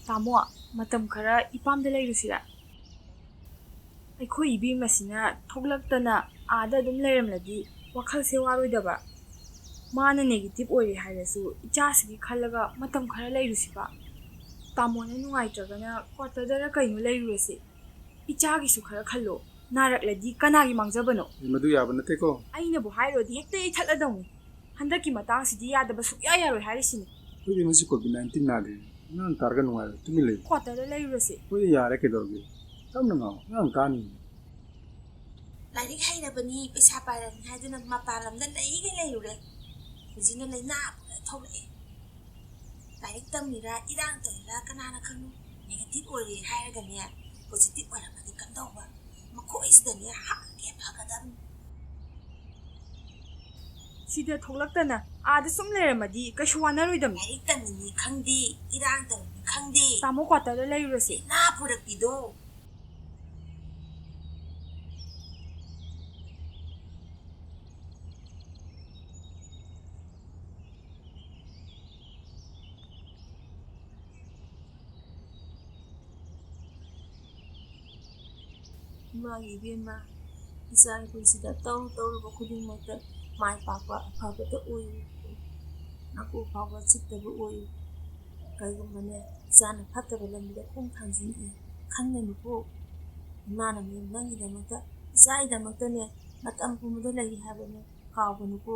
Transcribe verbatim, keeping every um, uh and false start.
ꯇꯥꯃꯣ, ꯃꯇꯝ ꯈꯔ ꯏꯄꯥꯝꯗ ꯂꯩꯔꯨꯁꯤꯔꯥ? ꯑꯩꯈꯣꯏ ꯏꯕꯦꯝꯃꯁꯤꯅ ꯊꯣꯛꯂꯛꯇꯅ ꯑꯥꯗ ꯑꯗꯨꯝ ꯂꯩꯔꯝꯂꯗꯤ ꯋꯥꯈꯜꯁꯦ ꯋꯥꯔꯣꯏꯗꯕ? ꯃꯥꯅ negative ꯑꯣꯏꯔꯦ ꯍꯥꯏꯔꯁꯨ ꯏꯆꯥꯁꯤꯒꯤ ꯈꯜꯂꯒ ꯃꯇꯝ ꯈꯔ ꯂꯩꯔꯨꯁꯤꯕ꯫ ꯇꯥꯃꯣꯅ ꯅꯨꯡꯉꯥꯏꯇ꯭ꯔꯒꯅ quarterꯗꯔ ꯀꯩꯅꯣ ꯂꯩꯔꯨꯔꯁꯤ꯫ ꯏꯆꯥꯒꯤꯁꯨ ꯈꯔ ꯈꯜꯂꯣ꯫ ꯅꯥꯔꯛꯂꯗꯤ ꯀꯅꯥꯒꯤ ꯃꯥꯡꯖꯕꯅꯣ? ꯑꯦ, ꯃꯗꯨ ꯌꯥꯕ ꯅꯠꯇꯦꯀꯣ꯫ ꯑꯩꯅꯕꯨ ꯍꯥꯏꯔꯨꯔꯗꯤ ꯍꯦꯛꯇ ꯌꯩꯊꯠꯂꯗꯧꯅꯤ꯫ ꯍꯟꯗꯛꯀꯤ ꯃꯇꯥꯡꯁꯤꯗꯤ ꯌꯥꯗꯕ ꯁꯨꯛꯌꯥ ꯌꯥꯔꯣꯏ ꯍꯥꯏꯔꯤꯁꯤꯅꯤ꯫ ꯑꯩꯈꯣꯏꯗꯤ ꯃꯁꯤ COVID nineteen ꯅꯥꯗꯦ꯫ ꯑꯉꯥꯡ ꯇꯥꯔꯒ ꯅꯨꯡꯉꯥꯏꯔꯣꯏ꯫ ꯇꯨꯃꯤꯟ ꯂꯩꯌꯨ꯫ Quarterꯗ ꯂꯩꯔꯨꯔꯁꯦ꯫ ꯑꯩꯈꯣꯏꯗꯤ ꯌꯥꯔꯦ, ꯀꯩꯗꯧꯔꯒꯦ? ꯇꯞꯅ ꯉꯥꯡꯉꯨ꯫ ꯑꯉꯥꯡ ꯇꯥꯅꯤ꯫ ꯂꯥꯏꯔꯤꯛ ꯍꯩꯔꯕꯅꯤ, ꯄꯩꯁꯥ ꯄꯥꯏꯔꯕꯅꯤ ꯍꯥꯏꯗꯨꯅ ꯃꯄꯥꯟ ꯂꯝꯗ ꯂꯩꯒꯩ ꯂꯩꯔꯨꯔꯦ꯫ ꯍꯧꯖꯤꯛꯅ ꯂꯥꯏꯅꯥ ꯄꯨꯔ ꯊꯣꯛꯂꯛꯑꯦ꯫ ꯂꯥꯏꯔꯤꯛ ꯇꯝꯃꯤꯔꯥ, ꯏꯔꯥꯡ ꯇꯧꯔꯤꯔꯥ, ꯀꯅꯥꯅ ꯈꯪꯅꯤ? Negative ꯑꯣꯏꯔꯦ ꯍꯥꯏꯔꯒꯅꯦ, positive ꯑꯣꯏꯔꯝꯃꯗꯤ ꯀꯝꯗꯧꯕ? ꯃꯈꯣꯏꯁꯤꯗꯅꯦ ꯍꯥꯠꯂꯒꯦ ꯐꯒꯗꯕꯅꯤ꯫ ꯁꯤꯗ ꯊꯣꯛꯂꯛꯇꯅ ꯑꯥꯗ ꯁꯨꯝ ꯂꯩꯔꯝꯃꯗꯤ ꯀꯩꯁꯨ ꯋꯥꯅꯔꯣꯏꯗꯕꯅꯤ꯫ ꯂꯥꯏꯔꯤꯛ ꯇꯝꯃꯤꯅꯤ ꯈꯪꯗꯦ, ꯏꯔꯥꯡ ꯇꯧꯔꯤꯅꯤ ꯈꯪꯗꯦ꯫ ꯇꯥꯃꯣ quarterꯗ ꯂꯩꯔꯨꯔꯁꯦ꯫ ꯂꯥꯏꯅꯥ ꯄꯨꯔꯛꯄꯤꯗꯣ꯫ ꯏꯃꯥꯒꯤ ꯏꯕꯦꯝꯃ, ꯏꯆꯥꯒꯤ ꯄꯨꯟꯁꯤꯗ ꯇꯧꯔꯨ ꯇꯧꯔꯨꯕ ꯈꯨꯗꯤꯡꯃꯛꯇ ꯃꯥꯏ ꯄꯥꯛꯄ ꯑꯐꯕꯇ ꯑꯣꯏꯌꯨ꯫ ꯅꯀꯣꯛ ꯐꯥꯎꯕ ꯆꯤꯛꯇꯕ ꯑꯣꯏꯌꯨ꯫ ꯀꯔꯤꯒꯨꯝꯕꯅꯦ, ꯏꯆꯥꯅ ꯐꯠꯇꯕ ꯂꯝꯕꯤꯗ ꯈꯣꯡ ꯊꯥꯡꯖꯤꯜꯂꯛꯑꯦ ꯈꯟꯒꯅꯨꯀꯣ꯫ ꯏꯃꯥꯅꯅꯦ ꯅꯪꯒꯤꯗꯃꯛꯇ, ꯏꯆꯥꯒꯤꯗꯃꯛꯇꯅꯦ ꯃꯇꯝ ꯄꯨꯝꯕꯗ ꯂꯩꯔꯤ ꯍꯥꯏꯕꯅꯦ, ꯀꯥꯎꯒꯅꯨꯀꯣ꯫